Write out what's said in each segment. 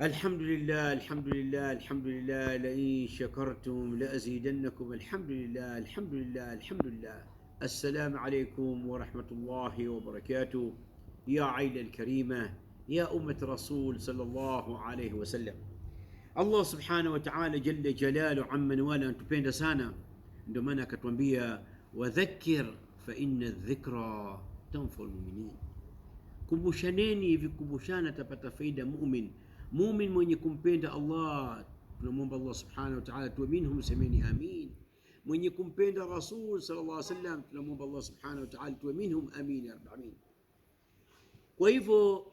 Alhamdulillah, alhamdulillah, alhamdulillah, lain shakartum laazidannakum. Alhamdulillah, alhamdulillah, alhamdulillah. Assalamu alaikum warahmatullahi wabarakatuh. Ya aila alkarima, ya ummat rasul sallallahu alayhi wasallam. Allah subhanahu wa ta'ala jalla jalalu amma wala anatupenda sana, ndio maana akatuambia wadhakkir fa inna dhikra tanfau lmuminin, kumbushaneni hivi, kukumbushana tapata faida mumin. Mumin mwenye kumpenda Allah, tunamwomba Allah subhanahu wa ta'ala tuwe minhum, semeni amin. Mwenye kumpenda Rasul sallallahu alaihi wasallam, tunamwomba Allah subhanahu wa ta'ala tuwe minhum, amin ya rabbil alamin. Kwa hivyo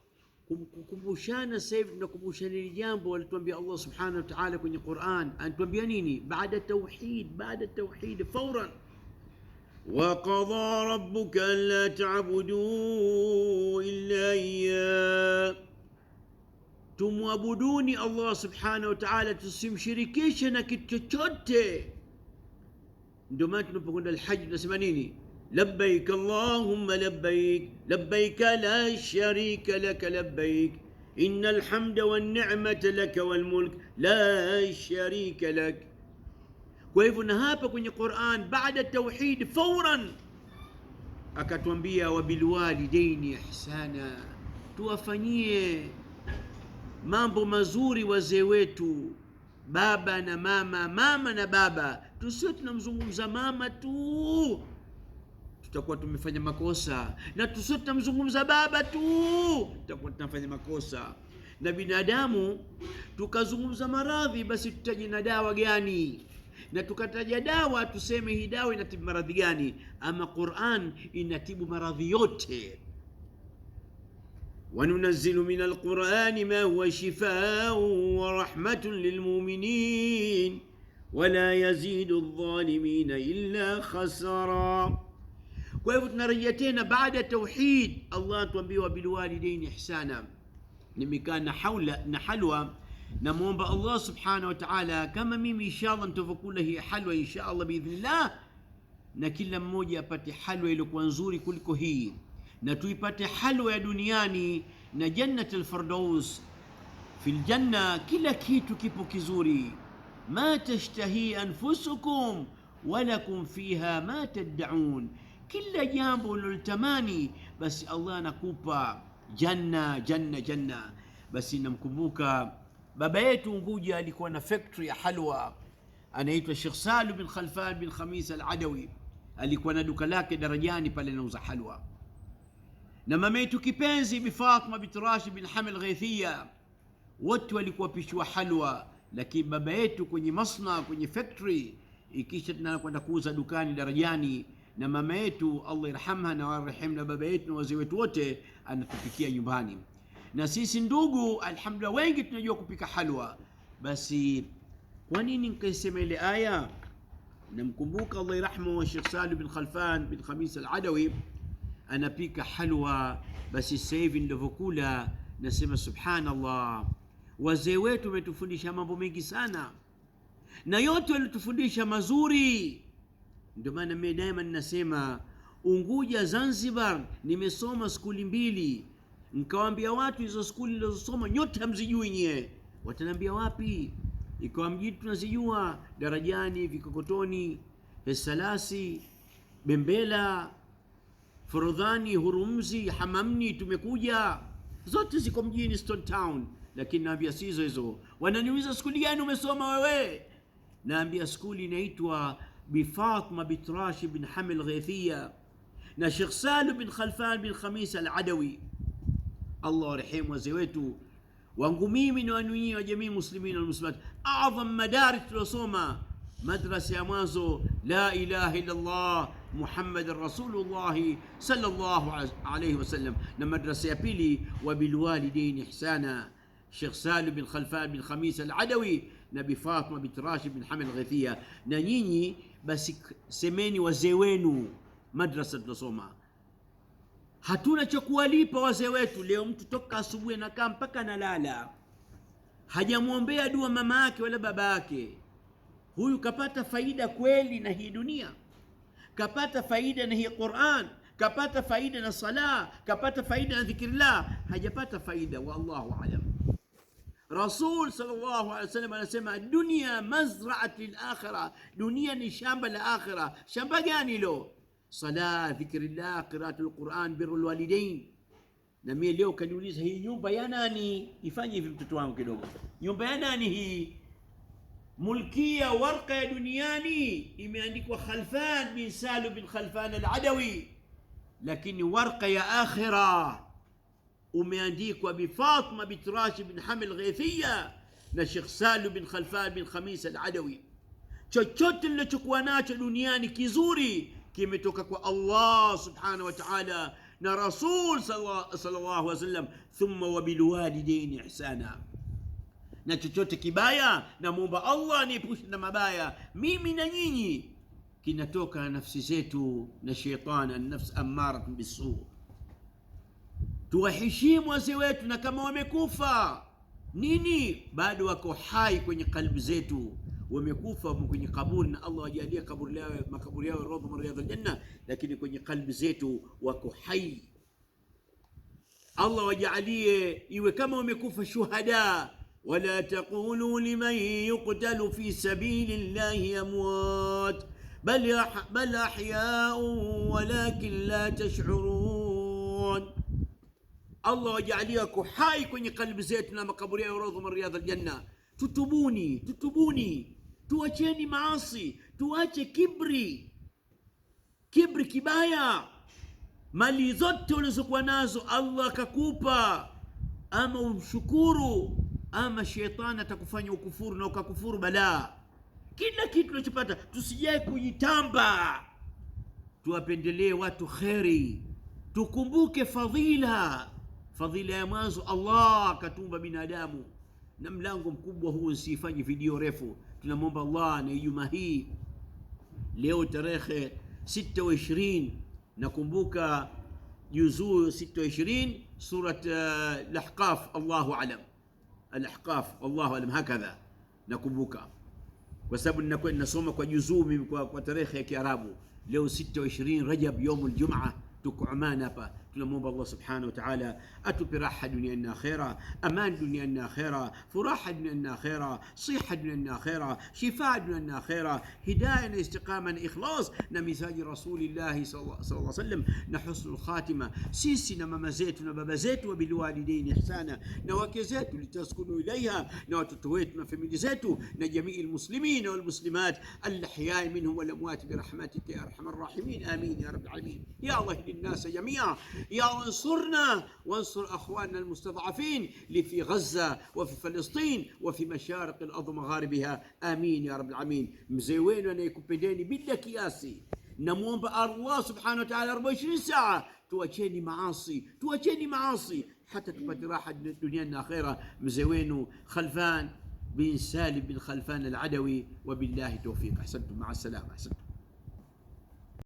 kukumbushana sasa hivi tunakumbushana hili jambo alituambia Allah subhanahu wa ta'ala kwenye Quran. Anatuambia nini? Baada tauhid, baada tauhid fawran, wa qada rabbuka alla ta'budu illa iyyah, tumwabuduni Allah subhanahu wa ta'ala, tusimshirikishe na kitu chochote. Ndio maana tunapokwenda alhaji tunasema nini? Labbaik allahumma labbaik labbaik la sharika laka labbaik innal hamda wan ni'mata laka wal mulk la sharika lak. Kwa hivyo na hapa kwenye Quran baada tauhid fawran akatuambia wabilwalidaini ihsana, tuwafanyie mambo mazuri wazee wetu, baba na mama, mama na baba. Tusiwe tunamzungumza mama tu, tutakuwa tumefanya makosa, na tusiwe tunamzungumza baba tu, tutakuwa tunafanya makosa. Na binadamu tukazungumza maradhi, basi tutaje na dawa gani? Na tukataja dawa, tuseme hii dawa inatibu maradhi gani? Ama Quran inatibu maradhi yote. Wanunazzilu min alqurani ma huwa shifaun wa rahmatun lilmuminin wala yazidu aldhalimina illa khasara. Kwa hivyo tunarejea tena baada ya tauhid, Allah anatuambia wabilwalidaini ihsana. Nimekaa na haula na halwa, namwomba Allah subhanahu wa ta'ala, kama mimi inshallah nitavyokula hii halwa inshallah biidhnillah, na kila mmoja apate halwa iliyokuwa nzuri kuliko hii, na tuipate halwa ya duniani na jannat alfirdaus. Fil janna kila kitu kipo kizuri, ma tashtahi anfusukum walakum fiha ma taddaun, kila jambo ulilolitamani basi Allah anakupa janna janna janna. Basi namkumbuka baba yetu Unguja alikuwa na factory ya halwa, anaitwa Sheikh Salu bin Khalfan bin Khamis Al-Adawi, alikuwa na duka lake Darajani pale anauza halwa, na mama yetu kipenzi Bi Fatma bint Rashid bin Hamil Ghaithia, wote walikuwa wapishwa halwa, lakini baba yetu kwenye masna, kwenye factory, ikisha tunakwenda kuuza dukani Darajani, na mama yetu Allah irhamha na warehemu na baba yetu na wazee wetu wote, anatupikia nyumbani. Na sisi ndugu, alhamdulillah, wengi tunajua kupika halwa. Basi kwa nini nikaisema ile aya? Namkumbuka Allah irahmu wa Sheikh Salim bin Khalfan bin Khamis Al-Adawi anapika halwa. Basi sasa hivi nilivyokula nasema subhanallah, wazee wetu wametufundisha mambo mengi sana, na yote walitufundisha mazuri. Ndio maana mimi daima ninasema Unguja, Zanzibar, nimesoma skuli mbili, nikawaambia watu hizo skuli nilizosoma nyote hamzijui nyie. Wataniambia wapi? Ikawa mjini tunazijua, Darajani, Vikokotoni, Hesalasi, Bembela, Forodhani, Hurumzi, Hamamni, tumekuja zote ziko mjini Stone Town, lakini naambia si hizo hizo. Wananiuliza skuli gani umesoma wewe? Naambia skuli inaitwa Bi Fatma bint Rashid bin Hamil Ghaithia na Sheikh Salim bin Khalfan bin Khamis Al-Adawi. Allah warehemu wazee wetu wangu mimi na wanu wa jamii muslimin wal muslimat. Adham madaris tuliosoma, madrasa ya mwanzo la ilaha illa Allah Muhammad rasulullah sallallahu alayhi wasallam, na madrasa ya pili wa bilwalidaini ihsana, Sheikh Salim bin Khalfan bin Khamis Al-Adawi na Bi Fatma bint Rashid bin Hamid Al-Ghaithia. Na nyinyi basi semeni wazee wenu, madrasa tunasoma, hatuna cha kuwalipa wazee wetu. Leo mtu toka asubuhi anakaa mpaka analala, hajamwombea dua mama yake wala baba yake. Huyu kapata faida kweli na hii dunia? Kapata faida na hii Quran? Kapata faida na sala? Kapata faida na dhikrillah? Hajapata faida, wallahu alam. Rasul sallallahu alaihi wasallam anasema dunia mazraat lilakhira, dunia ni shamba la akhira. Shamba gani lo? Sala, dhikrillah, qiraatu lquran, birru lwalidain. Na mie leo kaniuliza hii nyumba ya nani? Ifanye hivi mtoto wangu kidogo, nyumba ya nani hii? Mulkia warqa ya duniani imeandikwa Khalfan bin Salu bin Khalfan al-Adawi, lakini warqa ya akhira umeandikwa bi Fatma bint Rashid bin Hamil Ghaithiya na Sheikh Salu bin Khalfan bin Khamis al-Adawi. Chochote nilichokuwa nacho duniani kizuri kimetoka kwa Allah subhanahu wa ta'ala na Rasul sallallahu alaihi wasallam, thumma wa bilwalidaini ihsana. Na chochote kibaya namwomba Allah niepushe na mabaya mimi na nyinyi, kinatoka na nafsi zetu na shetani, an-nafs ammaratun bisu. Tuwaheshimu wazee wetu, na kama wamekufa nini, bado wako hai kwenye kalbu zetu. Wamekufa kwenye kaburi, na Allah wajalie kaburi lao, makaburi yao rawdha min riyadhil janna, lakini kwenye kalbi zetu wako hai. Allah wajalie iwe kama wamekufa shuhada. Wala taqulu liman yuqtalu fi sabili llahi amwat bal ahya'un walakin la tash'urun. Allah wajalie wako hai kwenye kalbi zetu na makaburi yao rawdha min riyadhil janna. Tutubuni, tutubuni, tuacheni maasi, tuache kibri, kibri kibaya. Mali zote ulizokuwa nazo Allah akakupa, ama umshukuru ama shetani atakufanya ukufuru, na ukakufuru balaa. Kila kitu tunachopata tusijai kujitamba, tuwapendelee watu kheri, tukumbuke fadhila. Fadhila ya mwanzo Allah akatumba binadamu, na mlango mkubwa huu, usifanye video refu. Tunamwomba Allah na Ijumaa hii leo tarehe 26, nakumbuka juzuu 26 surat Al-Ahqaf, Allahu alam, Al-Ahqaf, Allahu alam, hakadha nakumbuka kwa sababu ninakuwa ninasoma kwa juzuu mimi kwa tarehe ya Kiarabu. Leo 26 Rajab, yaumul Jumaa, tuko Oman hapa. Tunamwomba Allah subhanahu wa ta'ala atupe raha duniani na akhera, aman duniani na akhera, furaha duniani na akhera, siha duniani na akhera, shifaa duniani na akhera, hidaya na istiqama na ikhlas na mizaji rasulillahi sallallahu alaihi wasallam na husnul khatima. Sisi na mama zetu na baba zetu, wa bilwalidaini ihsana, na wake zetu litaskunu ilaiha, na watoto wetu na familia zetu na jamii almuslimin walmuslimat alahyai minhum walamwat birahmatika ya arhamar rahimin, amin ya rabbil alamin. Ya Allah ihdi الناس جميعا، يا انصرنا وانصر اخواننا المستضعفين اللي في غزه وفي فلسطين وفي مشارق الارض ومغاربها، امين يا رب العالمين. Mzee wenu anayekupendeni bila kiasi, namwomba Allah subhanahu wa ta'ala 24 saa, tuacheni maasi, tuacheni maasi hata tupate raha duniani na akhera. Mzee wenu Khalfan bin Salim bin Khalfan al-Adawi, wabillahi tawfiq. Ahsantum, maa salama. Ahsantum.